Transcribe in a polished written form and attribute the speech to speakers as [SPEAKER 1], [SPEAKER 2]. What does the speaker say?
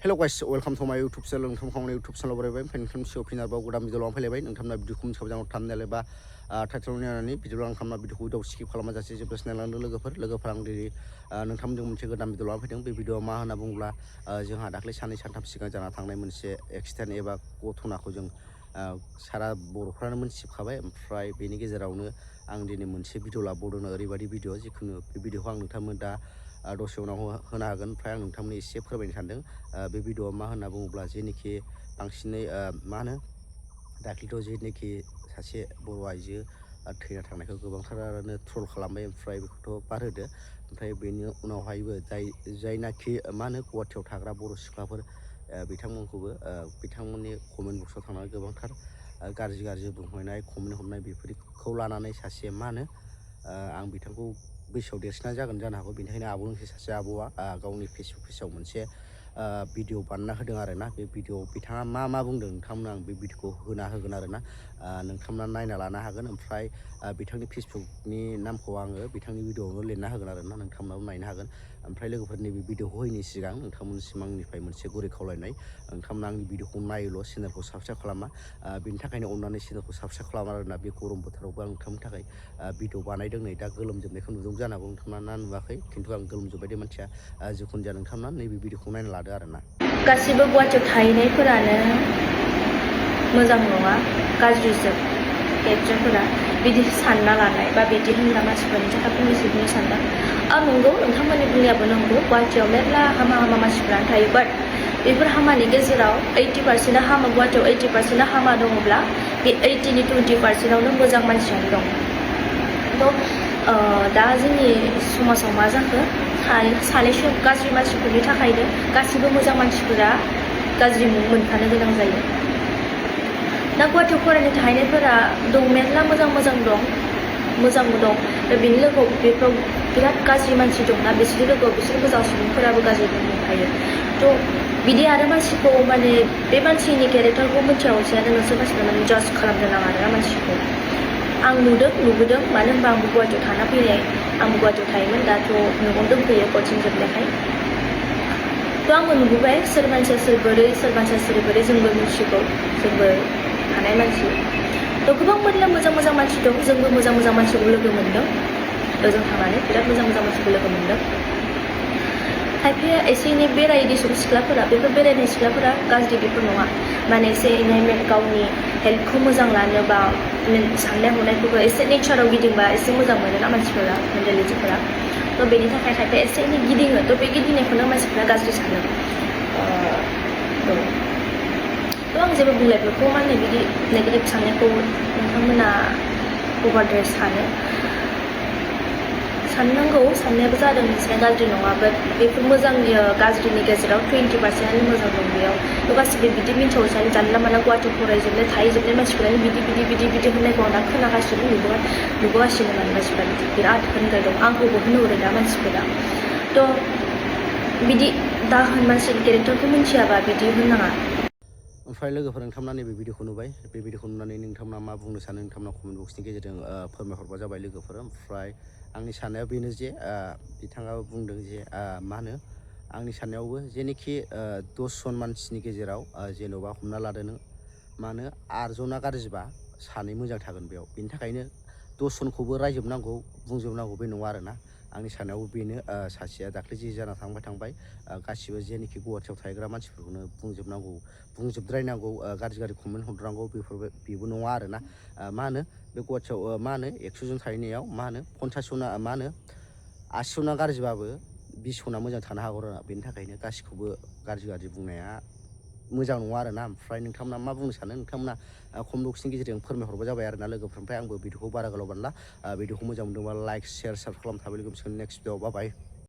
[SPEAKER 1] Hello guys, welcome to my YouTube channel. नोंथां खावनाय YouTube channel बरायबाय फेनफोरम सिअफिनार बा गोदान भिडिअ लांना फैलायबाय नोंथांना भिडिअखौ मोनथिखाबाय जानांगौ थाम्बनेल एबा टाइटेल नायनानै भिडिअ आं खालामना भिडिअखौ उदाव स्किप खालामा जासे जोबजासिम नायलांदों लोगोफोर आं दिनै नोंथांमोनजों मोनसे गोदान भिडिअ लाना फैदों बे भिडिअआ मा होनना बुङोब्ला जोंहा दाख्लै साननै सानथाम सिगां जाना थांनाय मोनसे एक्सिडेन्ट एबा घटनाखौ जों सारा बर'फ्रानो मोनथिजोबखाबाय ओमफ्राय बेनि गेजेरावनो आं दिनै मोनसे भिडिअ लाबावदों ओरैबायदि भिडिअ जिखुनु बे भिडिअखौ आं नोंथांमोन दा दसे उनाव होनो हागोन ओमफ्राय आं नोंथांमोननो एसे फोरमायनो सानदों बे भिडिअआ मा होनना बुङोब्ला जेनोखि बांसिनै मा होनो दाख्लैथ' जेनोखि सासे बर' आइजो थैना थांनायखौ गोबांथारानो ट्रल खालामबाय ओमफ्राय बेखौथ' बार होदो ओमफ्राय बेनि उनावहायबो जायनाखि मा होनो गुवाहाटियाव थाग्रा बर' सिख्लाफोर बिथांमोनखौबो बिथांमोननि कमेन्ट बक्सआव थांनानै गोबांथार गाज्रि बुंहरनाय कमेन्ट हरनाय बेफोरखौ लानानै सासे मा होनो आं बिथांखौ बैसोआव देरसिना जागोन जानो हागौ बेनिखायनो आब'निफ्राय सासे आब'आ गावनि फेसबुक पेजाव मोनसे भिडिअ बानायना होदों आरोना बे भिडिअ बिथाङा मा बुंदों नोंथांमोन आं बे भिडिअखौ होना होगोन आरोना नोंथांमोना नायना लानो हागोन ओमफ्राय बिथांनि फेसबुकनि नामखौ आङो बिथांनि भिडिअआवनो लिरना होगोन आरोना नोंथांमोनाबो नायनो हागोन ओमफ्राय लोगोफोरनि बे भिडिअखौ होयैनि सिगां नोंथांमोननिसिम आंनिफ्राय मोनसे गुरै खावलायनाय नोंथांमोना आंनि भिडिअखौ नायोल' चेनेलखौ साबस्क्राइब खालामा बेनि थाखायनो अननानै चेनेलखौ साबस्क्राइब खालामा आरोना बे गरम बोथोरावबो आं नोंथांनि थाखाय भिडिअ बानायदों नै दा गोलोमजोबनायखौ नुदों जानो हागौ नोंथांमोना नुवाखै खिन्थु आं गोलोमजोबबाय मानसिया जिखुनु जाया नोंथांमोना नैबे भिडिअखौ नायना लादो आरोना
[SPEAKER 2] गासिबो गुवाहाटियाव थाहैनायफोरानो मोजां नङा गाज्रिजोब एक्टरफोरा बिदि सानना लानाय बा बिदि होनग्रा मानसिफोरनि थाखाय फंनैसो बुंनो सानदों नंगौ नोंथांमोननि बुंनायाबो नंगौ गुवाहाटियाव मेरला हामा मानसिफोरानो थायो बाट बेफोर हामानि गेजेराव 80% हामा गुवाहाटियाव 80% हामा दङब्ला बे 80नि 20%आवनो मोजां मानसियानो दं दा जोंनि समाजाव मा जाखो सानैसो गाज्रि मानसिफोरनि थाखायनो गासिबो मोजां मानसिफोरा गाज्रि मुं मोनफानो गोनां जायो दा गुवाहाटियाव फरायनो थाहैनायफोरा दं मेरला मोजां दं मोजांबो दं बेनि लोगोआव बेफोराव बिराद गाज्रि मानसि दंना बिसोरनि लोगोआव बिसोर मोजां सुबुंफोराबो गाज्रि मोनफायो थ' बिदि आरो मानसिखौ माने बे मानसिनि केरेक्टारखौ मिथियावसेयानो नोंसोर मानसिफ्रा माने जाज खालामनो नाङा आरोना मानसिखौ आं नुबोदों मानो होनबा आंबो गुवाहाटियाव थाना फैनाय आंबो गुवाहाटियाव थायोमोन दाथ' न'आवनो दंफैयो कचिं जोबनायखाय थ' आंबो नुबोबाय सोर मानसिया सोर बोरै जोंबो मिथिगौ जोंबो थानाय मानसि थ' गोबां मेरला मोजां मानसि दं जोंबो मोजां मानसिखौ लोगो मोन्दों ओजों थांनानै बिराद मोजां मानसिखौ लोगो मोन्दों खायफाया एसे एनै बेरायो दिसुन सिख्लाफोरा बेफोर बेरायनाय सिख्लाफोरा गाज्रि बेफोर नङा माने एसे एनै गावनि हेल्थखौ मोजां लानो बा साननाय हनायफोरखौ एसे नेचाराव गिदिंबा एसे मोजां मोनोना मानसिफोरा मेन्टेलिटिफोरा थ' बेनि थाखाय खायफाया एसे एनै गिदिङो थ' बे गिदिंनायखौनो मानसिफोरा गाज्रि सानो थ' आं जेबो बुंलायफोरखौ माने बिदि नेगेटिभ साननायखौ नोंथांमोना अभारद्राय साननांगौ साननायाबो जादों मोनसेया गाज्रि नङा बाट बेफोर मोजांनि गाज्रिनि गेजेराव 20%आनो मोजां दं बेयाव थ' गासिबो बिदि मिन्थिहरसानो जानला मानला गुवाहाटियाव फरायजोबनाय थाहैजोबनाय मानसिफोरानो बिदि होननायखौ आं दा खोनागासिनो नुबोगासिनो माने मानसिफ्रा बिराद होनग्रा दं आंखौबो होनहरो दा मानसिफोरा थ' बिदि दा होन मानसिनि केरेक्टारखौ मिन्थियाबा बिदि होननाङा
[SPEAKER 1] ओमफ्राय लोगोफोर नोंथांमोना नैबे भिडिअखौ नुबाय बे भिडिअखौ नुनानै नोंथांमोना मा बुंनो सानो नोंथांमोना कमेन्ट बक्सनि गेजेरजों फोरमायहरबा जाबाय लोगोफोर ओमफ्राय आंनि साननाया बेनो जे बिथाङाबो बुंदों जे मा होनो आंनि साननायावबो जेनोखि 10 जन मानसिनि गेजेराव जेन'बा हमना लादो नों मा होनो 8 जना गाज्रिबा 2 मोजां थागोन बेयाव बेनि थाखायनो 10 जनखौबो रायजोबनांगौ बुंजोबनांगौ बे नङा आरोना आंनि साननायावबो बेनो सासेया दाख्लै जे जाना थांबाय गासिबो जेनोखि गुवाहाटियाव थाहैग्रा मानसिफोरखौनो बुंजोबद्रायनांगौ गाज्रि कमेन्ट हरनांगौ बेबो नङा आरोना मा होनो बे गुवाहाटियाव मा होनो 100 जन थाहैनायाव मा होनो 50 जना मा होनो 80 जना गाज्रिबाबो 20 जना मोजां थानो हागौ आरोना बेनि थाखायनो गासिखौबो गाज्रि बुंनाया मोजां नङा आरोना ओमफ्राय नोंथांमोना मा बुंनो सानो नोंथांमोना कमेन्ट बक्सनि गेजेरजों फोरमायहरबा जाबाय आरोना लोगोफोर ओमफ्राय आंबो भिडिअखौ बारा गोलाव बानायला भिडिअखौ मोजां मोनदोंबा लाइक शेयार खालाम थाबाय लोगोफोर नेक्स्ट भिडिअ बाय